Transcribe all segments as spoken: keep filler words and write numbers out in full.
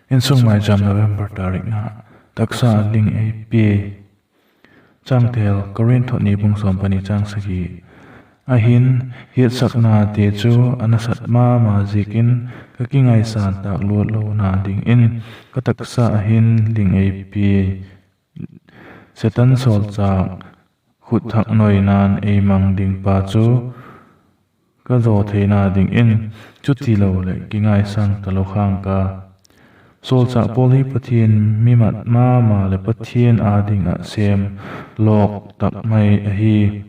Insung Maicham, November tarik nga. Taksa a ling ei pia. Changtel: Korinth ni bung sawm pani chang sagi. Ahin, hiatsaknate chu a nasat ma ma ziakin, ka kingaisan tâk luat lona dingin ka taksa ah hin ling ei pia. Setan sawlchâk khut thak noina'n ei mang dingpa chu ka zaw theina dingin, chutilo leh kingaisang talo khang ka. Sawlchâk Paul hi Pathian mi mat ma ma leh Pathian â ding ah sêm lawk tak mai ahi.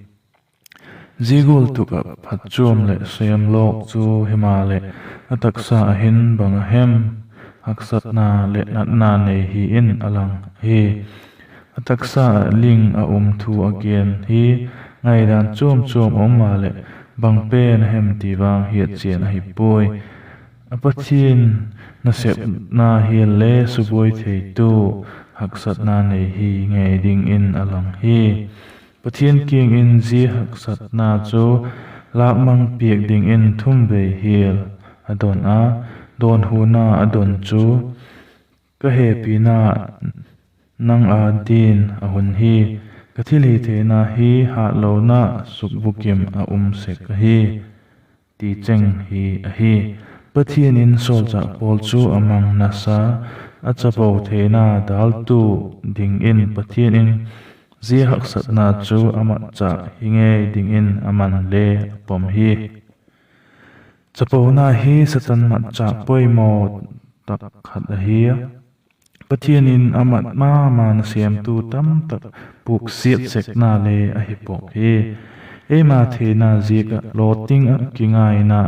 Zia gual tuk ah phatchuam leh sêm lawk chu himaleh, a taksa ah hin bang a hem haksatna leh natna nei hi in a lang hi. A taksa ah ling a um thu a gen hi ngaidan chuam chuam a um maleh, bang pen a hem ti vang hiatchian ahi puai. A Pathian nasepna hial le subuai theitu haksatna nei hi ngei dingin a lang hi. Pathian kiang in zia haksatna chu lâkmang piak dingin thum vei hial a don a, dawnhuna a don chu, ka hepina nang â din a hun hi, ka thilhitheina hi hâtlona sukbukim a um sek ahi, ti cheng hi ahi. Pathian in sawlchâk Paul chu a mang nasa, a chapo theina dâltu dingin Pathian in zia haksatna chu a matchâk hi ngei dingin a man le a pom hi. Chapona hi Setan matchâk poimaw tak khat ahi a, Pathian in a mat ma ma nasêmtu tamtak puksiat sekna le ahi pawk hi. Eima theina ziak ah lawting ah kingaina,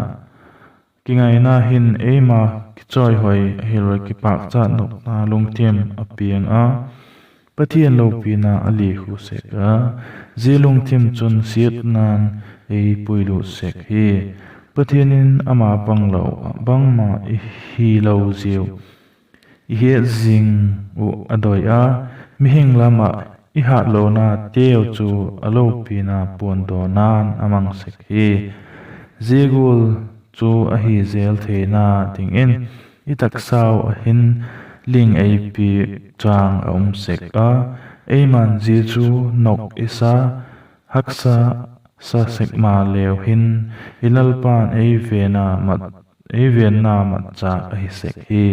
kingaina hin eima kichawihoi ahiloleh kipâkchat nopna lungthim a piang a, Pathian lopina a likhu sek a, zia lungthim chun siatna'n ei puilut sek hi. Pathian in ama panglo ah bangma i hilo ziau i het zing uh a doi a, mihing lam ah i hâtlonateu chu a lopina puandawna'n a mang sek hi. Zia gual chu ahi zel theina dingin i taksau ah hin ling ei piak chang a um sek a, eima'n zia chu nok i sa, haksa sa sek maleu hin, i Lalpa'n ei venna matchâk ahi sek hi.